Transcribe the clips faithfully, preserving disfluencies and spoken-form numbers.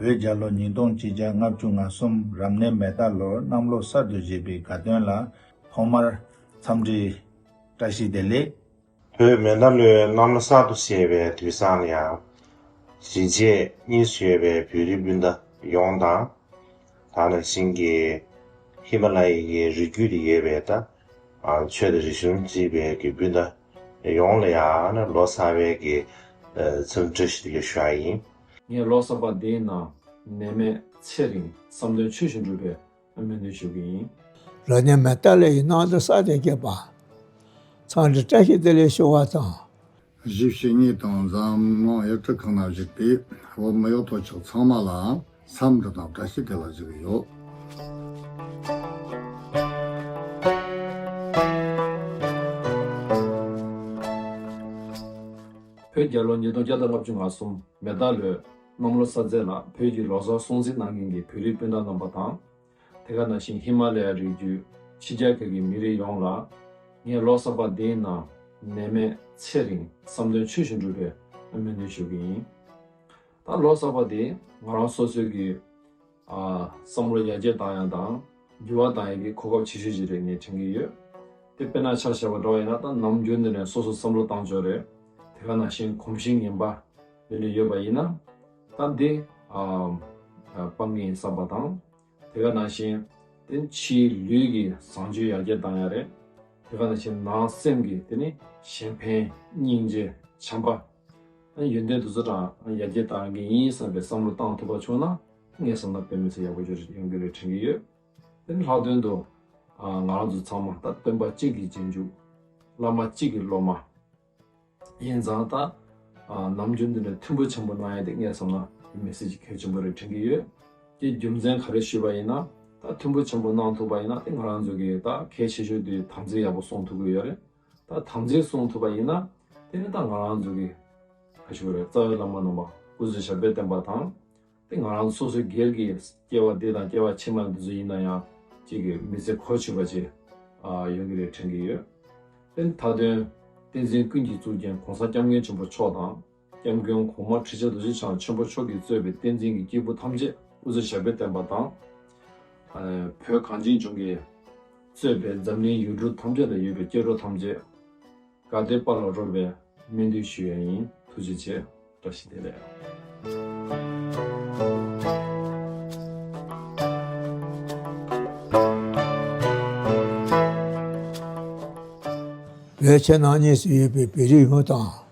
བོད་རྒྱལ་ལོ་ཉིས་སྟོང་གཅིག་བརྒྱ་ལྔ་བཅུ་ང་གསུམ་རབ་གནས་མེ་རྟ་ལོར་གནམ་ལོ་གསར་དུ་བཞད་པའི་དགའ་སྟོན་ལ་ཐོག་མར་འཚམས་འདྲི་བཀྲ་ཤིས་བདེ་ལེགས། བོད་མེ་རྟ་ལོའི་གནམ་ལོ་གསར་དུ་བཞད་པའི་དུས་བཟང་ལ་ཡང་། གཞིས་བྱེས་གཉིས་སུ་ཡོད་པའི་བོད་རིགས་སྤུན་ཟླ་ཡོངས་དང་། ད་ནང་བཞིན་གྱི་ཧི་མ་ལ་ཡའི་གི་རི་རྒྱུད་དུ་ཡོད་པའི་ད་ཆོས་དང་རིག་གཞུང་གཅིག་པའི་གི་སྤུན་ཟླ་ཡོངས་ལ་ཡང་ལོ་གསར་པའི་གི་འཚམས་འདྲི་བཀྲ་ཤིས་བདེ་ལེགས་ཞུ་ཡ་ཡིན། ངས་ལོ་གསར་པ་འདིའི་ནང་ནད་མེད་ཚེ་རིང་བསམ་དོན་ཆོས་བཞིན་འགྲུབ་པའི་སྨོན་འདུན་ཞུ་གི་ཡིན། རབ་གནས་མེ་རྟ་ལོའི་གནམ་ལོ་གསར་དུ་བཞད་པ། འཚམས་འདྲི་བཀྲ་ཤིས་བདེ་ལེགས་ཞུ་བ་དང་། གཞིས་བྱེས་གཉིས་དང་འཛམ་གླིང་ཡུལ་གྲུ་གང་ན་བཞུགས་པའི་བོད་མི་ཡོད་དོ་ཅོག་ཚང་མ་ལ་འཚམས་འདྲི་དང་བཀྲ་ཤིས་བདེ་ལེགས་ཞུ་གི་ཡོད། བོད་རྒྱལ་ལོ་ཉིས་སྟོང་བརྒྱ་དང་ལྔ་བཅུ་ང་གསུམ་མེ་རྟ་ལོའི་གནམ་ལོ་གསར་ཚེས་ལ་བོད་ཀྱི་ལོ་གསར་སྲུང་བརྩི་གནང་མཁན་གྱི་བོད་རིགས་སྤུན་ཟླ་རྣམ་པ་དང་། དེ་ག་ནང་བཞིན་ཧི་མ་ལ་ཡ་རི་རྒྱུད་ཕྱི་རྒྱལ་ཁག་གི་མི་རིགས་ཡོངས་ལ་ངས་ལོ་གསར་པ་འདིའི་ནང་ནད་མེད་ཚེ་རིང་བསམ་དོན་ཆོས་བཞིན་འགྲུབ་པའི་སྨོན་འདུན་ཞུ་གི་ཡིན། ད་ལོ་གསར་པ་འདི་ང་རང་སོ་སོའི་གི་ཨ། བསམ་བློ་ཡར་རྒྱས་བཏང་ཡ་དང་འགྱུར་བ་བཏང་ཡ་གི་གོ་སྐབས་ཆེ་ཤོས་ཅིག་རེད་ངས་དྲན་གྱི་ཡོད། དེ་དཔེར་ན་ཆ་བཞག་པ་འདྲ་བ་ཡིན་ན་ད་ནམ་རྒྱུན་དུ་ནས་སོ་སོ་བསམ་བློ་བཏང་ཕྱོགས་རེད། དེ་ག་ནང་བཞིན་གོམས་གཤིས་ངན་པ་ཡོད་ནས་ཡོད་པ་ཡིན་ན་ད་འདི་ཨ། ཨ། སྤང་གི་ཡིན་བསམ་པ་དང་། དེ་ག་ནང་བཞིན་དེ་ཕྱིའི་ལུས་ཀྱི་བཟང་སྤྱོད་ཡར་རྒྱས་བཏང་ཡ་རེད། དེ་ག་ནང་བཞིན་ནང་སེམས་ཀྱི་དེ་ནི་གཞན་ཕན་སྙིང་རྗེ་བྱམས་པ། ཡོན་ཏན་དེ་ཚོ་དང་ཡར་རྒྱས་བཏང་གི་ཡིན་བསམ་པའི་བསམ་བློ་བཏང་ཐུབ་པ་བྱུང་ན་ངས་བསམ་ན་དཔེ་མི་སྲིད་ཡག་པོ་ཅིག་ཡོང་གི་རེད་དྲན་གྱི་ཡོད། དེ་ནི་ལྷག་དོན་དུ་ང་རང་ཚོ་ཚང་མ་ད་སྟོན་པ་གཅིག་གི་རྗེས་འཇུག་བླ་མ་གཅིག་གི་སློབ་མ་ཡིན་ཙང་ད་ནམ་རྒྱུན་དུ་ནས་མཐུན་པོ་ཆེན་པོ་གནང་ཡ་དེ་ངས་བསམ་ན་མི་སྲིད་ཀྱི་གལ་ཆེན་པོ་རེད་དྲན་གྱི་ཡོད། དེ་རྒྱུ་མཚན་ག་རེ་ཞུས་པ་ཡིན་ན་ད་མཐུན་པོ་ཆེན་པོ་གནང་ཐུབ་པ་ཡིན་ན་དེ་ང་རང་ཚོ་གི་ད་གལ་ཆེ་ཤོས་དེ་དམ་ཚིག་ཡག་པོ་སྲུང་ཐུབ་ཀྱི་ཡོད་རེད། ད་དམ་ཚིག་སྲུང་ཐུབ་པ་ཡིན་ན་དེ་ནི་ད་ང་རང་ཚོ་གི་ག་ཞུ་དགོས་རེད། རྩ་བའི་བླ་མ་རྣམ་པ་སྐུ་ཚེ་ཞབས་པད་བརྟན་པ་དང་། དེ་ང་རང་སོ་སོའི་སྒེར་གྱི་སྐྱེ་བ་འདི་དང་སྐྱེ་བ་ཕྱི་མ་འདི་ཚོ་ཡིན་ན་ཡང་གཅིག་གི་མི་ཚེ་གོ་ཆོད་པ་ཅིག་ཡོང་གི་རེད་དྲན་གྱི་ཡོད། དེ་ནི་མཐའ་དོན་བསྟན་འཛིན་ཀུན་གྱི་གཙུག་རྒྱན་༸གོང་ས་༸སྐྱབས་མགོན་ཆེན་པོ་མཆོག་དང་། སྐྱབས་མགོན་གོང་མ་ཁྲི་ཆེན་རྡོ་རྗེ་འཆང་ཆེན་པོ་མཆོག་གིས་གཙོས་པའི་བསྟན་འཛིན་གྱི་སྐྱེས་བུ་ཐམས་ཅད་སྐུ་ཚེ་ཞབས་པད་བརྟན་པ་དང་། ཨ། བོད་གངས་ཅན་ལྗོངས་ཀྱིས་གཙོས་པའི་འཛམ་གླིང་ཡུལ་གྲུ་ཐམས་ཅད་ལ་ཡོད་པའི་སྐྱེ་འགྲོ་ཐམས་ཅད་དགའ་བདེ་དཔལ་ལ་འགྲོ་བའི་སྨོན་འདུན་ཞུ་ཡ་ཡིན། ཐུགས་རྗེ་ཆེ། བཀྲ་ཤིས་བདེ་ལེགས། བོད་ཕྱི་ནང་གཉིས་སུ་ཡོད་པའི་བོད་རིགས་ཡོངས་དང་།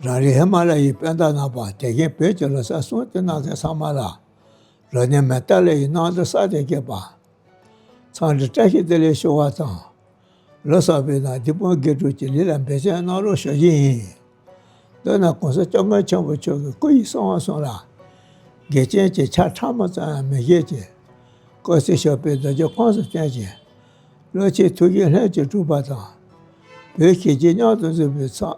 རང་རེ་ཧི་མ་ལ་ཡའི་སྤུན་ཟླ་རྣམ་པ། དེ་རིང་བོད་ཀྱི་ལོ་གསར་སྲུང་བརྩི་གནང་མཁན་ཚང་མ་ལ་རབ་གནས་མེ་རྟ་ལོའི་གནམ་ལོ་གསར་དུ་བཞད་པ། འཚམས་འདྲི་བཀྲ་ཤིས་བདེ་ལེགས་ཞུ་བ་དང་། ལོ་གསར་པའི་ནང་བདེ་སྤོང་དགེ་སྒྲུབ་ཀྱི་ལས་ལ་འབད་བརྩོན་གནང་རོགས་ཞུ་རྒྱུ་ཡིན། མདོར་ན་༸གོང་ས་༸སྐྱབས་མགོན་ཆེན་པོ་མཆོག་གི་སྐུ་ཡི་གསང་བ་གསུམ་ལ་འགལ་རྐྱེན་གྱི་ཆ་ཕྲ་མོ་ཙམ་ཡང་མི་བཞེས་ཀྱི། སྐུ་ཚེ་ཞབས་པད་རྡོ་རྗེ་ཁོངས་སུ་བརྟན་ཅིང་། བློ་ཆེན་ཐུགས་རྗེ་ལྷུན་གྱིས་གྲུབ་པ་དང་། བོད་གཞིས་བྱེས་མཉམ་དུ་འཛོམས་པའི་ཚེ།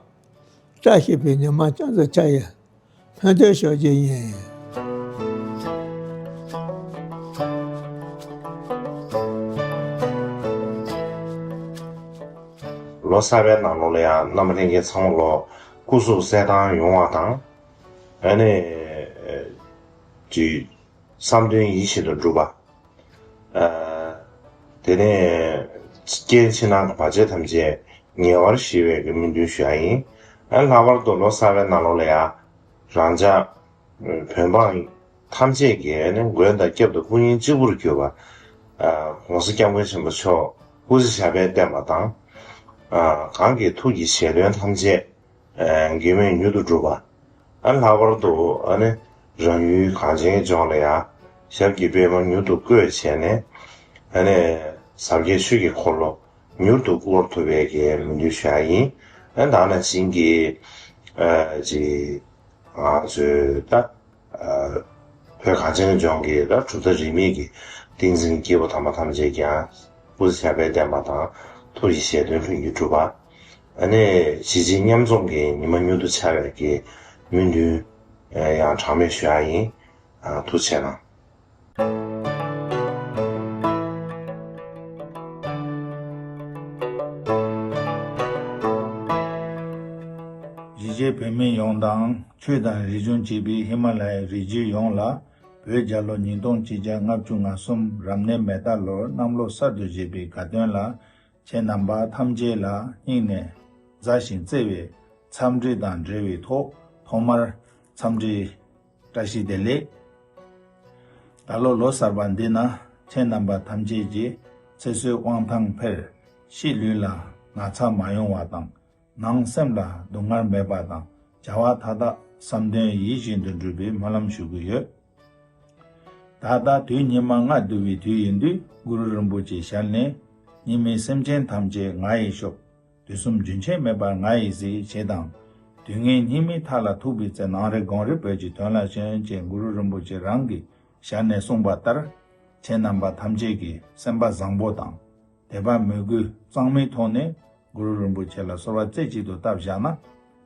བཀྲ་ཤིས་པའི་ཉི་མ་ཅན་དུ་འཆར་བའི་སྨོན་འདུན་ཞུ་རྒྱུ་ཡིན། ལོ་གསར་པའི་ནང་ལོགས་ལ་ཡང་རྣམ་པ་ལྷན་རྒྱས་ཚང་མ་ལོ་སྐུ་གཟུགས་གསལ་ཐང་ཡོང་བ་དང་། ཨ་ནི། ཅིག་བསམ་དོན་ཡིད་བཞིན་དུ་འགྲུབ་པ། ཨ། དེ་ནས་རྐྱེན་ཕྱི་ནང་གི་བར་ཆད་ཐམས་ཅད་ཉེ་བར་ཞི་བའི་གི་སྨོན་འདུན་ཞུ་ཡ་ཡིན། ཨ། ལྷག་པར་དུ་ལོ་གསར་པའི་ནང་ལོགས་ལ་ཡང་རང་ཅག་བོད་འབངས་ཐམས་ཅད་ཀྱིས་ཨ་ནི་མགོན་དང་སྐྱབས་དང་སྐུ་གཉིས་གཅིག་པུར་གྱུར་པ། ཨ། ༸གོང་ས་༸སྐྱབས་མགོན་ཆེན་པོ་མཆོག་སྐུ་ཚེ་ཞབས་པད་བརྟན་པ་དང་། ཨ། གང་གི་ཐུགས་ཀྱི་བཞེད་དོན་ཐམས་ཅད་ཨ། འགལ་མེད་མྱུར་དུ་འགྲུབ་པ། ཨ། ལྷག་པར་དུ་ཨ་ནི་རང་ཡུལ་གངས་ཅན་ལྗོངས་ལ་ཡང་ཞབས་ཀྱི་པད་མ་མྱུར་དུ་བཀོད་བྱས་ནས། ཨ་ནི་ཟབ་རྒྱས་ཆོས་ཀྱི་འཁོར་ལོ་མྱུར་དུ་བསྐོར་ཐུབ་པའི་གི་སྨོན་འདུན་ཞུ་ཡ་ཡིན། ཨ། ད་ནང་བཞིན་གྱི་ཨ། ཅིག་ང་ཚོའི་ད་ཨ། བོད་གངས་ཅན་ལྗོངས་ཀྱི་ད་གྲུབ་མཐའ་རིས་མེད་ཀྱི་བསྟན་འཛིན་སྐྱེས་བུ་དམ་པ་ཐམས་ཅད་ཀྱང་སྐུ་ཚེ་ཞབས་པད་བརྟན་པ་དང་ཐུགས་ཀྱི་བཞེད་དོན་ལྷུན་གྱིས་གྲུབ་པ། ཨ་ནི་གཞིས་བྱེས་མཉམ་འཛོམས་ཀྱི་ཉི་མ་མྱུར་དུ་འཆར་བའི་གི་སྨོན་འདུན་ཡང་གྲངས་མེད་ཞུ་ཡ་ཡིན། ཨ། ཐུགས་རྗེ་གནང་། གཞིས་ རྒྱལ་བོད་མི་ཡོངས་དང་ཆོས་དང་རིག་གཞུང་གཅེས་པའི་ཧི་མ་ལ་ཡའི་རི་རྒྱུད་ཡོངས་ལ། བོད་རྒྱལ་ལོ་ཉིས་སྟོང་གཅིག་བརྒྱ་ལྔ་བཅུ་ང་གསུམ་རབ་གནས་མེ་རྟ་ལོར་གནམ་ལོ་གསར་དུ་བཞད་པའི་དགའ་སྟོན་ལ། ཁྱེད་རྣམ་པ་ཐམས་ཅད་ལ་སྙིང་ནས་མཛའ་ཞིང་བརྩེ་བའི་འཚམས་འདྲི་དང་འབྲེལ་བའི་ཐོག། ཐོག་མར་འཚམས་འདྲི་བཀྲ་ཤིས་བདེ་ལེགས། ད་ལོ་ལོ་གསར་པ་འདི་ན་ཁྱེད་རྣམ་པ་ཐམས་ཅད་ཀྱི་ཚེ་བསོད་དབང་ཐང་འཕེལ། ཕྱི་ལུས་ལ་ན་ཚ་མ་ཡོང་བ་དང་། ནང་སེམས་ལ་སྡུག་བསྔལ་མེད་པ་དང་། བྱ་བ་མཐའ་དག་བསམ་དོན་ཡིད་བཞིན་དུ་འགྲུབ་པའི་སྨོན་ལམ་ཞུ་གི་ཡོད། ད་ལྟ་དུས་སྙིགས་མ་ལྔ་བསྡུ་བའི་དུས་ཡིན་དུས། གུ་རུ་རིན་པོ་ཆེའི་ཞལ་ནས། སྙིགས་མའི་སེམས་ཅན་ཐམས་ཅད་ང་ཡིས་སྐྱོབ། དུས་གསུམ་རྒྱུན་ཆད་མེད་པར་ང་ཡིས་གཟིགས། ཞེས་དང་། དུས་ངན་སྙིགས་མའི་མཐའ་ལ་ཐུག་པའི་ཚེ། ནང་རེ་དགོང་རེ་བོད་ཀྱི་དོན་ལ་བྱོན། ཅེས་གུ་རུ་རིན་པོ་ཆེ་རང་གི་ཞལ་ནས་གསུངས་པ་ལྟར། ཁྱེད་རྣམ་པ་ཐམས་ཅད་ཀྱིས་སེམས་པ་བཟང་པོ་དང་། དད་པ་མོས་གུས་གཙང་མའི་ཐོག་ནས་གུ་རུ་རིན་པོ་ཆེ་ལ་གསོལ་བ་རྩེ་གཅིག་ཏུ་བཏབ་བཞག་ན།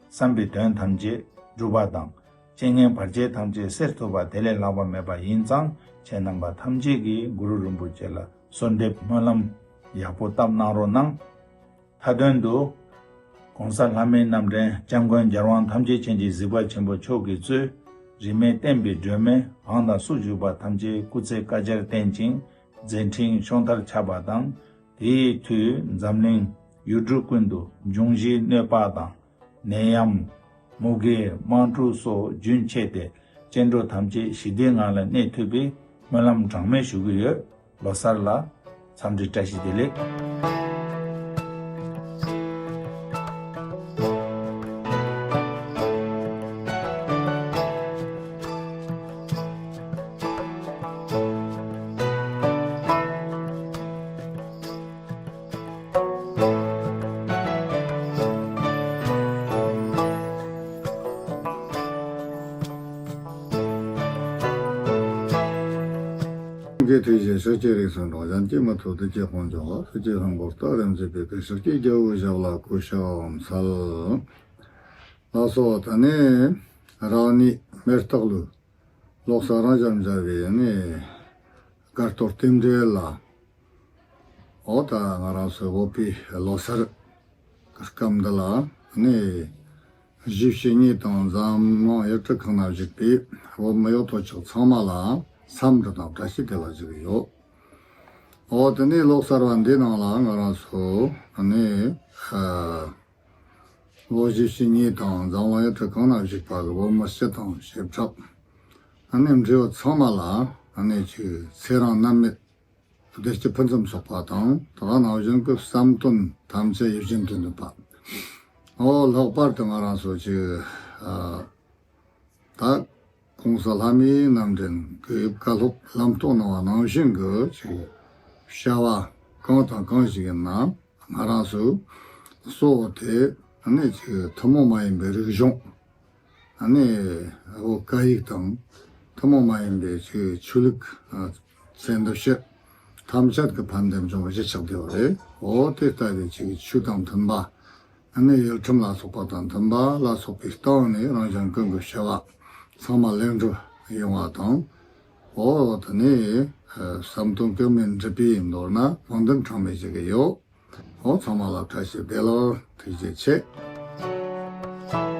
བསམ་པའི་དོན་ཐམས་ཅད་འགྲུབ་པ་དང་། རྐྱེན་ངན་བར་ཆད་ཐམས་ཅད་སེལ་ཐུབ་པ་དེ་ལས་ལྷག་པ་མེད་པ་ཡིན་ཙང་། ཁྱེད་རྣམ་པ་ཐམས་ཅད་ཀྱིས་གུ་རུ་རིན་པོ་ཆེ་ལ་གསོལ་འདེབས་སྨོན་ལམ་ཡག་པོ་བཏབ་གནང་རོགས་གནང་། མཐའ་དོན་དུ། ༸གོང་ས་ལྷ་མིའི་རྣམ་འདྲེན་༸སྐྱབས་མགོན་རྒྱལ་དབང་ཐམས་ཅད་མཁྱེན་གྱི་གཟིགས་པ་ཆེན་པོ་མཆོག་གིས་གཙོས། རིས་མེད་བསྟན་པའི་སྒྲོན་མེ་གང་དང་སུ་བཞུགས་པ་ཐམས་ཅད་སྐུ་ཚེ་བསྐལ་བརྒྱར་བརྟན་ཅིང་མཛད་འཕྲིན་ཕྱོགས་མཐར་ཁྱབ་པ་དང་། དེའི་མཐུས་འཛམ་གླིང་ཡུལ་གྲུ་ཀུན་ཏུ་འབྱུང་བཞིའི་གནོད་པ་དང་། ནད་ཡམས། མུ་གེ། དམག་འཁྲུག་སོགས་རྒྱུན་ཆད་དེ། སྐྱེ་འགྲོ་ཐམས་ཅད་ཞི་བདེའི་ངང་ལ་གནས་ཐུབ་པའི་སྨོན་ལམ་གྲངས་མེད་ཞུ་གི་ཡོད། ལོ་གསར་ལ་འཚམས་འདྲི་བཀྲ་ཤིས་བདེ་ལེགས། གི་ཐུགས་རྗེ་ཕྱོགས་བཅུའི་རིགས་སུ་འགྲོ། གཞན་གྱིས་མི་ཐུབ་བདུད་ཀྱི་དཔུང་འཇོམས་པ། ཐུགས་ཀྱི་དབང་པོ་སྟོབས་རིམ་བརྗིད་པའི་སྐུ། ཕྱོགས་བཅུའི་རྒྱལ་པོའི་ཞབས་ལ་གུས་ཕྱག་འཚལ། ལགས་སོ། ད་ནི་རང་ཉིད་མེ་སྟག་ལུས་ལོ་གསར་རང་བཞིན་མཇལ་བའི་ནི་དགའ་སྟོན་རྟེན་འབྲེལ་ལ། འོ་ད་ང་རང་ཚོའི་བོད་པའི་ལོ་གསར་གྱི་སྐབས་འདི་ལ་ནི་གཞིས་བྱེས་གཉིས་དང་འཛམ་གླིང་ཡུལ་གྲུ་གང་ན་བཞུགས་པའི་བོད་མི་ཡོད་དོ་ཅོག་ཚང་མ་ལ་འཚམས་འདྲི་དང་བཀྲ་ཤིས་བདེ་ལེགས་ཞུ་གི་ཡོད། འོ་དེ་ནས་ལོ་གསར་བ་འདི་ནང་ལ་ང་རང་ཚོ་ནི་ཨ། ལོ་གཞིས་བྱེས་གཉིས་དང་འཛམ་གླིང་ཡུལ་གྲུ་གང་ན་བཞུགས་པ་གི་བོད་མི་སྤྱི་དང་བྱེ་བྲག་ཨ་ནི་འབྲེལ་ཡོད་ཚང་མ་ལ་ཨ་ནི་ཅིག་ཚེ་རིང་ནད་མེད་བདེ་སྐྱིད་ཕུན་སུམ་ཚོགས་པ་དང་། དེ་ག་ནང་བཞིན་གྱི་བསམ་དོན་ཐམས་ཅད་ཡིད་བཞིན་དུ་འགྲུབ་པ། འོ་ལྷག་པར་དུ་ང་རང་ཚོ་ཅིག་ཨ། ད་༸གོང་ས་ལྷ་མིའི་རྣམ་འདྲེན་གྱི་བཀའ་སློབ་ལམ་སྟོན་གནང་བ་ནང་བཞིན་གྱི་ཅིག་བྱ་བ་གང་དང་གང་ཞིག་ཡིན་ན་ང་རང་ཚོའི་གཙོ་བོ་དེ་ཨ་ནི་ཅིག་ཐུན་མོང་མ་ཡིན་པའི་རིག་གཞུང་ཨ་ནི་བོད་སྐད་ཡིག་དང་ཐུན་མོང་མ་ཡིན་པའི་ཅིག་ཆོས་ལུགས་ཚེ་འདི་ཕྱི་ཐམས་ཅད་ཀྱི་ཕན་བདེ་འབྱུང་བའི་གཞི་ཆགས་བསྡད་པ་རེད། འོ་དེ་ལྟ་བུའི་ཅིག་ཆོས་དང་མཐུན་པ། ཨ་ནི་ཡུལ་ཁྲིམས་ལ་སོགས་པ་དང་མཐུན་པ་ལ་སོགས་པའི་སྟེང་ནས་རང་གཞན་ཀུན་གྱི་བྱ་བ་ཚང་མ་ལེགས་འགྲུབ་ཡོང་བ་དང་། འོ་དེ་ནས་བསམ་དོན་ཀུན་སྨོན་འགྲུབ་པའི་མདོར་ན་སྨོན་འདུན་གྲངས་མེད་ཞུ་གི་ཡོད། འོ་ཚང་མ་ལ་བཀྲ་ཤིས་བདེ་ལེགས། ཐུགས་རྗེ་ཆེ།